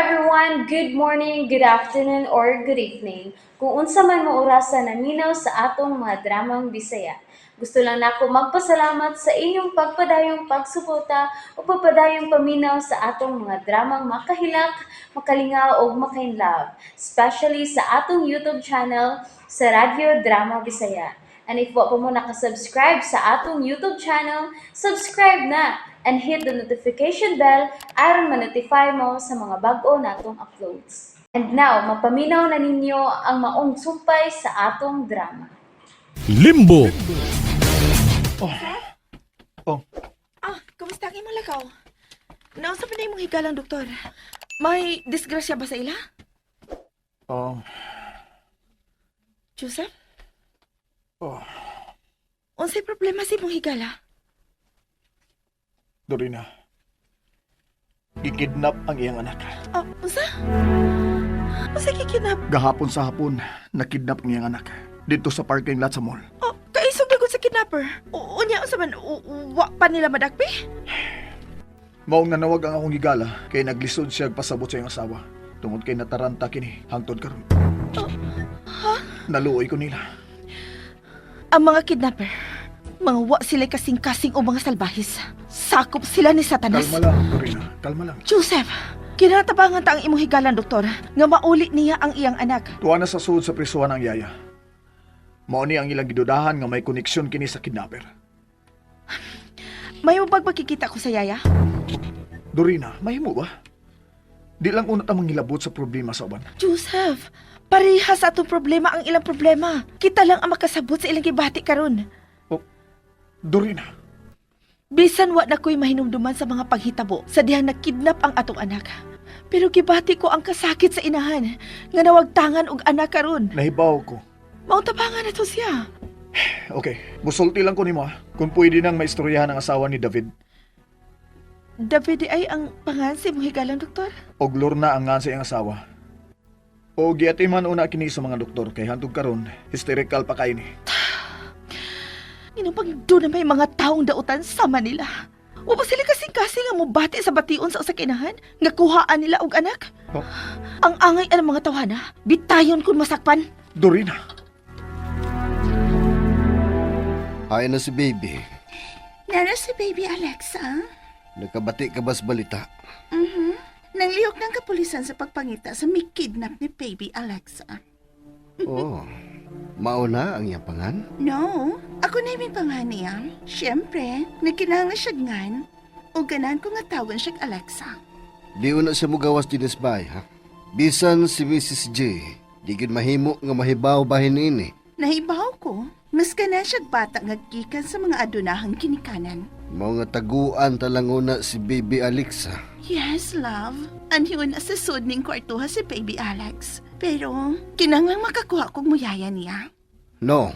Everyone! Good morning, good afternoon, or good evening. Kung unsa man mo orasa naminaw sa atong mga dramang Bisaya. Gusto lang nako magpasalamat sa inyong pagpadayong pagsuporta o pagpadayong paminaw sa atong mga dramang makahilak, makalingaw ug makainlove, especially sa atong YouTube channel sa Radyo Drama Bisaya. And if wa pa mo nakasubscribe sa atong YouTube channel, subscribe na and hit the notification bell aron ma-notify mo sa mga bag-o natong uploads. And now, mapaminaw na ninyo ang maong sumpay sa atong drama. Limbo. Oh, Ah, kumusta ang imong lakaw? Naunsa pa na imong higalang, doktor? May disgrasya ba sa ila? Oh, Joseph? Oh. Unsay problema sa imong higala? Dorina. Gikidnap ang iyang anak. Oh, unsa? Unsa kikidnap? Gahapon sa hapon, nakidnap ang iyang anak. Dito sa parking lot sa mall. Oh, kaisog na gud sa kidnapper. Unya unsa man wa pa nila madakpi? Maong nanawag ang akong higala kay naglisod siya pasabot sa iyang asawa. Tungod kay nataranta kini hangtod karon. Oh, Naluoy ko nila. Ang mga kidnapper, mga wa sila kasing-kasing o mga salbahis. Sakop sila ni Satanas. Kalma lang, Dorina. Kalma lang. Joseph, kinatabangan ta ang imong higalan, doktor, nga mauli niya ang iyang anak. Tuwa na sa sud sa prisuhan ang yaya. Mao ni ang ilang gidudahan nga may koneksyon kini sa kidnapper. May mabag makikita ko sa yaya? Dorina, mahimo ba? Di lang una ta manghilabot sa problema sa uban. Joseph, parehas atong problema ang ilang problema. Kita lang ang makasabot sa ilang gibati karon. Oh, Dorina, Bisan wa na ko'y mahinumduman sa mga paghitabo sa dihang nakidnap ang atong anak. Pero gibati ko ang kasakit sa inahan nga nawagtangan og anak karon. Nahibaw ko. Mautabangan na to siya. Okay, musulti lang ko nimo ah. Kung pwede nang maistoryahan ang asawa ni David David ay ang pangan sa imong higalang, doktor. og Lorna ang ngan sa iyang asawa. O giatiman una kini sa mga doktor kay hantog karon hysterical pa kay ni. Inong doon na may mga taong dautan sa Manila. Wa ba sila kasing-kasing nga mobati sa bation sa usa ka inahan nga kuhaan nila og anak? Oh. Ang angay ang mga tawhana, bitayon kun masakpan. Dorina, Hay na si baby. Nara si Baby Alexa. Nakabati ka ba sa balita? Nanglihok ng kapulisan sa pagpangita sa may kidnap ni Baby Alexa. Oo. Mauna ang iyang pangan? No, ako na yung pangan niya. Siyempre, nagkinahanglan siya ngan. O ganahan ko nga tawagan siya Alexa. Di una siya mugawas dinis bay, ha? Bisan si Mrs. J, di gid mahimo nga mahibaw bahin ini. Nahibaw ko, mas ganahan siya bata nga gikan sa mga adunahang kinikanan. Mao nga taguan talang una si baby Alexa. Yes, love. Anhiyon na sa sud ning kwartuha si Baby Alex. Pero, kinahanglang makakuha kog muyaya niya. No,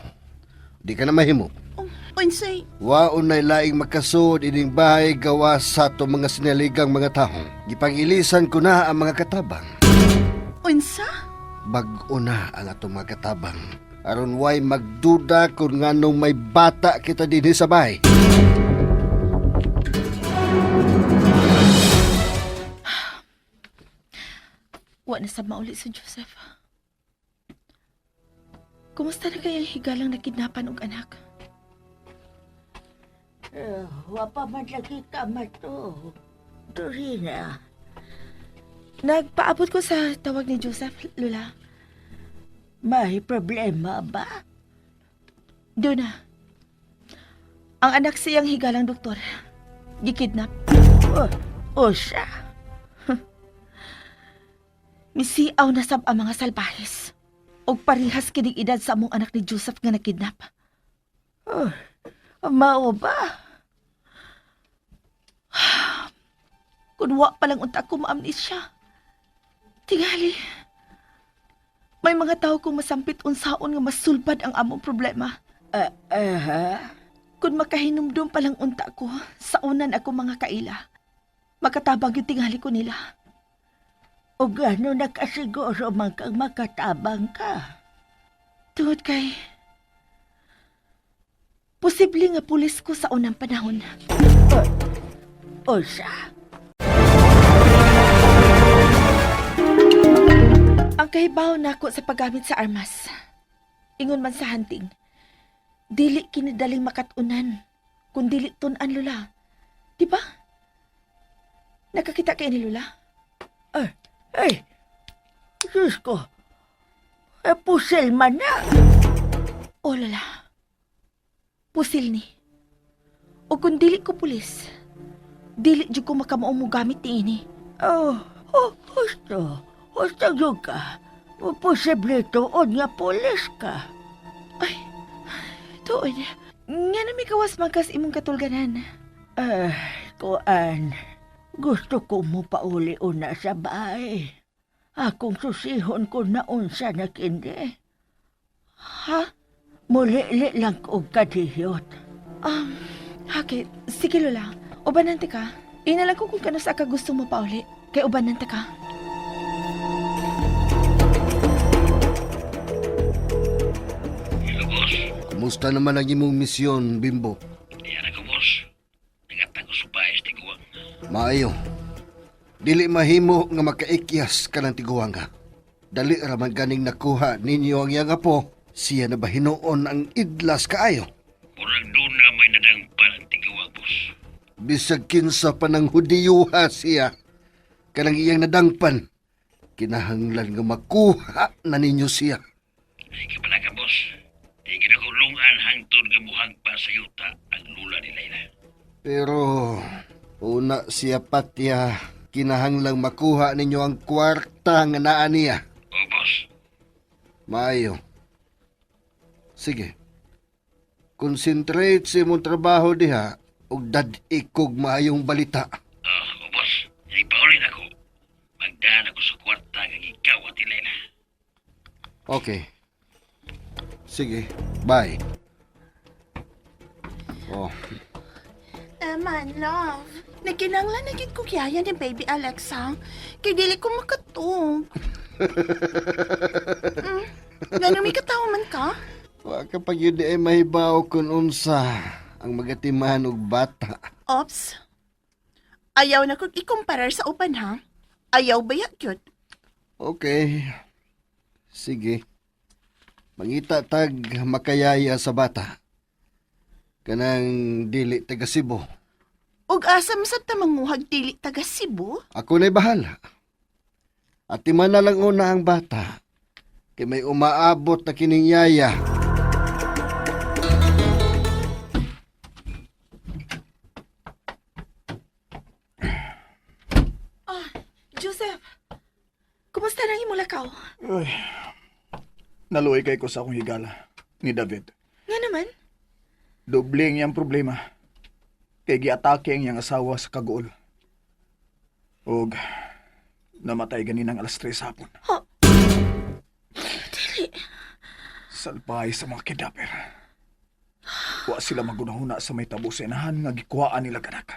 di ka na mahimo. Oh, unsay, Waon na'y laing makasud ining bahay gawa sa ato mga sinaligang mga taho. Gipangilisan ko na ang mga katabang. Unsa? Bag-o na ang atong mga katabang. Aron way magduda kung nganong may bata kita dinhi sa bahay. Wa na sa mauli si Joseph. Kumusta na kayang higalang nakidnapan og anak? Eh, wa pa man lagi ka mato. Dorina, Nagpaabot ko sa tawag ni Joseph, Lula. May problema ba? Doon na. Ang anak siyang higalang doktor. Gikidnap. O, usa. Misiaw na sab ang mga salbahis. Og parihas kining edad sa among anak ni Joseph nga nakidnap. Oh, mao ba? Kun wa pa lang unta ko maamnesia. Tingali. May mga tao kong masampit unsaon nga masulbad ang among problema. Aha. Kun makahinumdum pa lang unta ko, sa unan ako mga kaila. Makatabang yung tingali ko nila. O gano nakasiguro man kang makatabang ka? Tungod kay posible nga pulis ko sa unang panahon. Usa. Kahibaw nako sa paggamit sa armas. Ingon man sa hunting. Dili kinidaling makatunan kung dili tun-an, Lula. Di ba? Nakakita kay ni Lula? Ay, ay, Diyos ko, eh, pusil man na. O, Lola. Pusil ni. O kung dili ko pulis, dili jud ko makamao mo gamit ni ini. Oh, oh, husto, husto yun ka. Posible tuon nga pulis ka. Ay, tuod. Nga na may kawas magkas imong katulganan. Eh, kuan, gusto ko mo pauli una sa bahay. Akong susihon ko na unsa na kindi. Ha? Mulili lang ko kadiyot. Okay, sige Lola. Ubanan ta ka. Inalang ko kung kanus ka gusto mo pauli. Kay ubanan ta ka. Hello, boss. Kumusta naman ang imong misyon, Bimbo? Diyan ako, boss. Nangatag ko supay sa tiguang. Maayo. Dili mahimo nga makaikyas ka ng tiguang ka. Dali ra man ganing nakuha ninyo ang iyang apo. Siya na ba hinuon ang idlas kaayo? Murag doon na may nadangpan ang tiguang, boss. Bisag kinsa pa ng Hudiyuha siya. Kanang iyang nadangpan. Kinahanglan nga makuha na ninyo siya. Ay, kabala ka, boss. Di ginakulungan hangtod nga buhag pa sa yuta ang lula ni Layla. Pero una siya patya, kinahanglang makuha ninyo ang kwarta nga naa niya. O, boss. Maayo. Sige. Concentrate sa imong trabaho diha ug dad-i kog maayong balita. Oh, o, boss. Ipaulin ako. Magdaan ako sa kwarta nga ikaw at ni Layla. Okay. Sige. Bye. Oh, Eman, love. Nagkinanglan na gid ko kiyaya ni Baby Alexa. Kay dili ko makatug. Ngano may katawa man ka? Wa ka pag yun ay mahibaw kun unsa ang magatiman og bata. Ops. Ayaw na kog ikumparar sa uban ha. Ayaw ba ya gyud? Okay. Sige. Mangita tag makayaya sa bata. Kanang dili taga Cebu. Ug asa man sad ta manguhag dili taga Cebu? Ako na'y bahala. At na lang una ang bata. Kay may umaabot na kining yaya. Joseph, kumusta nang imong lakaw? Ay, naluoy kay ko sa akong higala ni David. Nga naman? Doble ang iyang problema. Kay giatake ang iyang asawa sa kaguol. Og namatay ganinang alas 3 hapon. Ha? Dili. Salbahe sa mga kidnapper. Wa sila magunahuna sa may tabo sa inahan nga gikuhaan nila kanak.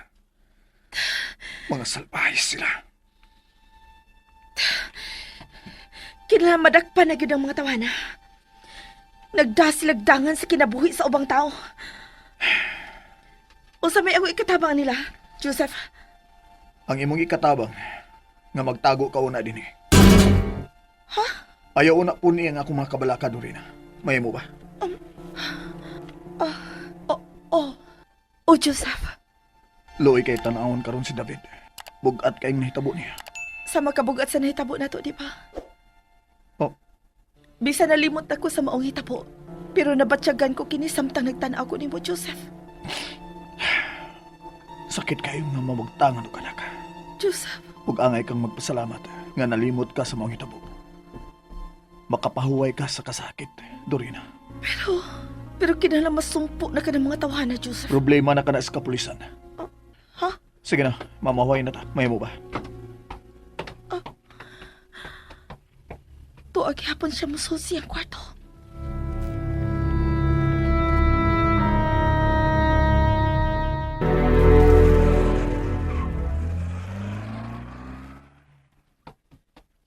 Mga salbahe sila. Kinahanglan madakpan na gyud ang mga tawana. Nagdasilagdangan sa kinabuhi sa ubang tao. Unsa may ako ikatabang nila, Joseph? Ang imong ikatabang nga magtago ka una dinhi. Ha? Ayaw una po niya nga akong mga kabalaka, Dorina. May mo ba? Oh, oh. Oh, Joseph. Luoy kay tanawon karon si David. Bugat kayong nahitabo niya. Sa makabugat sa nahitabo nato, di ba? Oh. Bisa nalimot ako sa maong hitabo. Pero nabatyagan ko kini samtang nagtan-aw ko nimo, Joseph. Sakit kayo nga mamagtangan og anak. Joseph, Ug angay kang magpasalamat nga nalimot ka sa maong hitabo. Makapahuway ka sa kasakit, Dorina. pero pero kinahanglan masumpo na ka ng mga tawhana, Joseph. Problema na ka na sa kapulisan. Ha? Sige na, mamahuay na ta. May mo ba? Tuag hapon siya musulsi ang kwarto.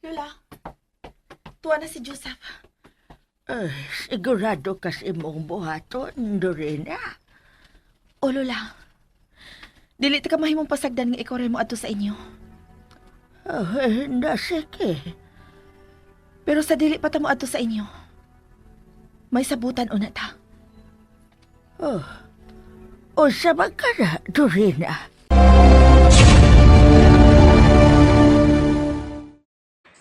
Lola, tuwa na si Joseph. Eh, sigurado ka sa imong buhaton, Dorina. O Lola, dili ta ka mahimong pasagdan nga ikaw rin mo adto sa inyo. Oh, eh, na sige. Pero sa dili pa ta mo adto sa inyo. May sabutan una ta. Oh. Unsa man ka na, Dorina?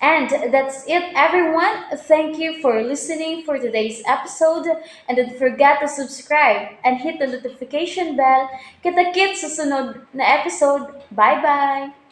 And that's it, everyone. Thank you for listening for today's episode. And don't forget to subscribe and hit the notification bell. Kita-kits sa sunod na episode. Bye-bye!